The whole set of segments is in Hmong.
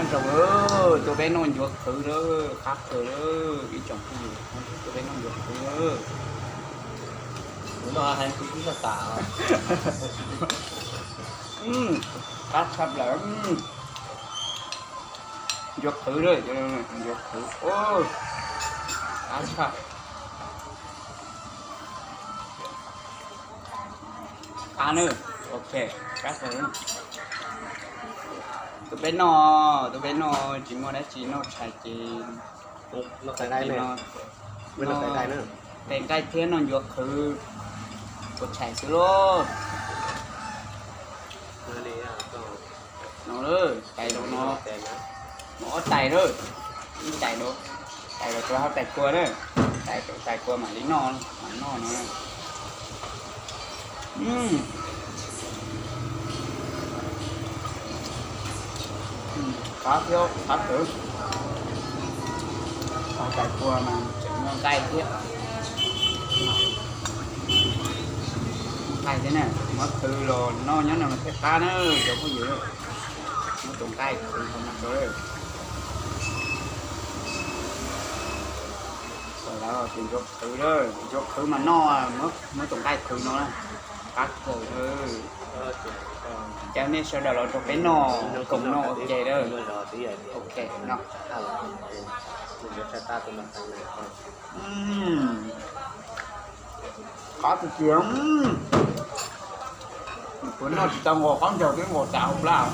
Rau, tuaj peb noj ncuav qhwv lawm, qab kawg lawm ib tsoom phooj ywg, tuaj peb noj ncuav qhwv lawm. Kuv noj hais kuv twb txog tas. Qab tshaj plaws. Ncuav qhwv lawm, ncuav qhwv, qab tshaj. Qab na, ok, qab kawg. Tuaj peb noj, tuaj peb noj tsis muaj dab tsi noj tshais ces noj tes nqaij thiab noj ncuav qhwv, ua tshais xwb lauj. No, tais rau no, no ob tais lawm, ib tais rau, tais rau rau hauv tais kua na, tais rau tais kua mam li noj, mam noj no. Qab thiab qab kawg. Hauv tais kua mas tseem muaj nqaij thiab. Nqaij thiab na, muab qhwv los noj nyob no mas thiaj qab na cov phooj ywg. Muab tus nqaij qhwv no rau. Lawv tias ntsuav qhwv, ntsuav qhwv mas noj, muab tus nqaij qhwv no na, qab kawg. Caw nej sawv daws los nrog peb noj koom noj ua ke lawm. Ok, no. Qab tiag tiag. Kuv noj tsis tau nqos qaub ncaug twb nqos tas hauv plab.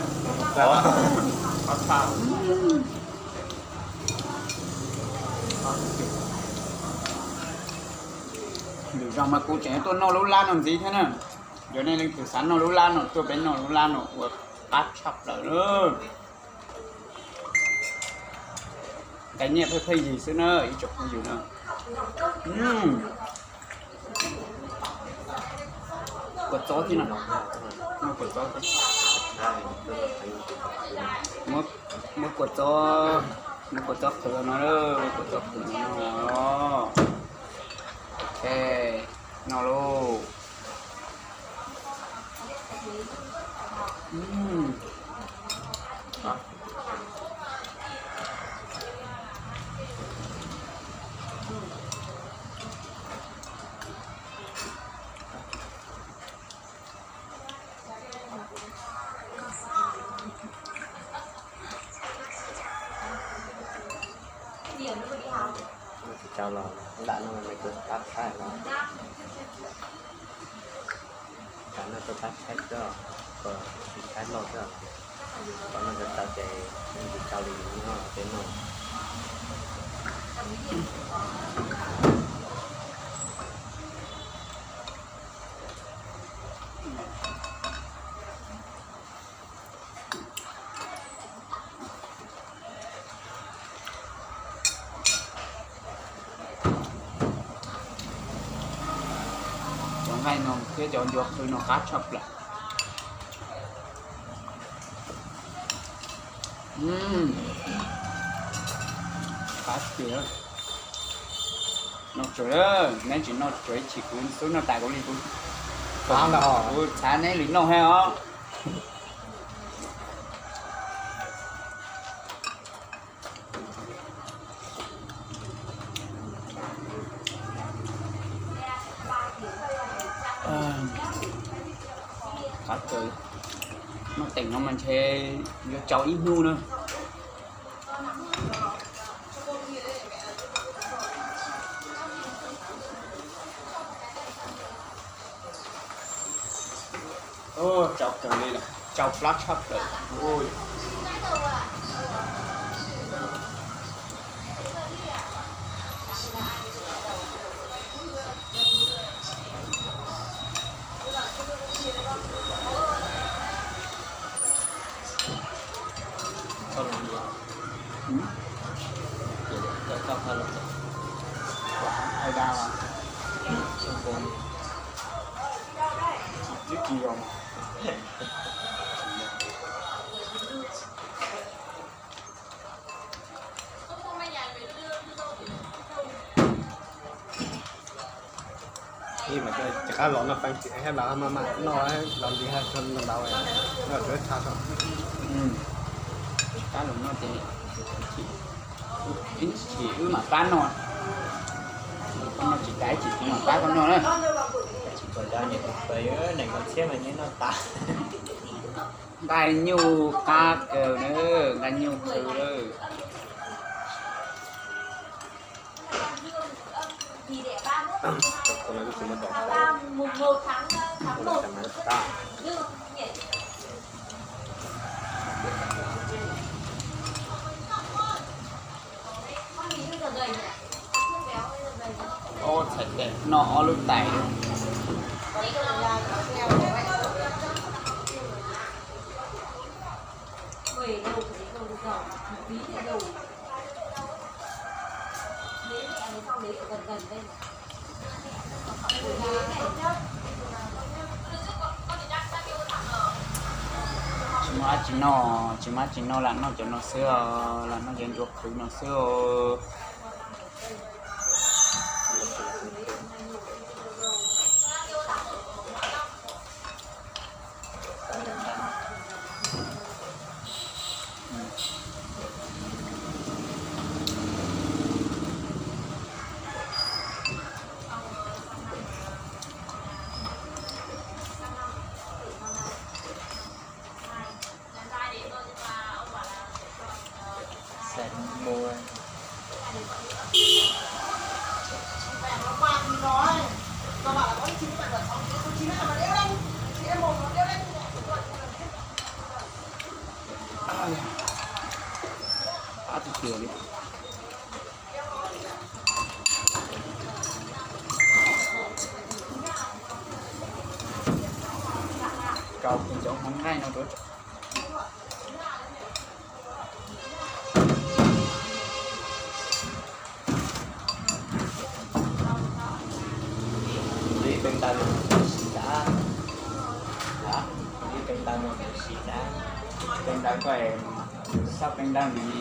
Lwm zaus mas kuv tseem tuaj noj lub lab no ntxiv thiab na. Yog nej leej twg xav noj lub lab no tuaj peb noj lub lab no ua qab tshaj plaws lawm. Nqaij nyiaj pheej pheej yig xwb na ib tsoom phooj ywg na. Kua txob thiab no, kua txob thiab. Muab kua txob, muab kua txob qhwv no, muab kua txob qhwv no. Ok, no lauj. Tsis tau los ntam no mas kuv tab thaij no. Tam no kuv tab thaib tso, kuv tsis thaib loj tso. Tam no kuv tau ces tsis tau li no peb no. Cov nqaij no thiab cov ncuav qhwv no qab tshaj plaws. Qab tiag. Noj tsuag, neb tsis noj tsuag ib chim kuv xub noj tas kuv li kuv, kuv txhav neb li noj thiab os. Qab kawg. Noj teem no mas ntshe yuav tsau ib hnub na. Tsau kawg li lawm, tsau plab tshaj plaws. Tsis tsis yog. Ib mas rov qab los noj peev xwm thiab los maj mam noj los ntxiv, noj tsuav tshav tso. Pab lug noj ces, ib chim wb mam pab noj. Koj noj tsis tas ib chim kuv mam pab koj noj na. Tsis pom cov niam pais nees nkaum txhiab mas nyiaj noj tas. Nqaij nyuj qab kawg na, nqaij nyuj qhwv lawm. Ob txhais tes noj ob lub tais. Tsis muaj dab tsi noj, tsis muaj dab tsi noj, lam noj cov no xwb os, lam noj cov ntsuab qhwv no xwb os. Rau cov hmoov nqaij no rau. Li peb ntaus no sis tas, li peb ntaus no sis tas, peb ntaus ko, sab peb ntaus no li,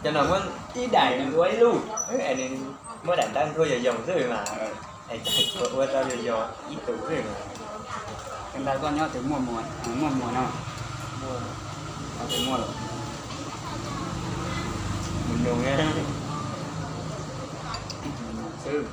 cov no muab ib daim nws ua ib lub, muab daim ntawv nthuav yog yoog xwb mas, es ua tau yog yog ib tug xwb mas. Peb ntaus koj nyob twg muaj muag, muaj muag no, twg muaj lawm, mus nug xwb.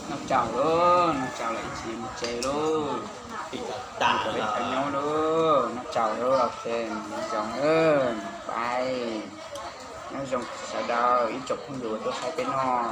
Noj tsaug lauj, noj tsaug lawm ib tsis mus tsev lauj. Peb tau nyob lauj, noj tsaug lauj, ok, nyob zoo, bye. Nyob zoo sawv daws ib tsoom phooj ywg tuaj saib peb noj.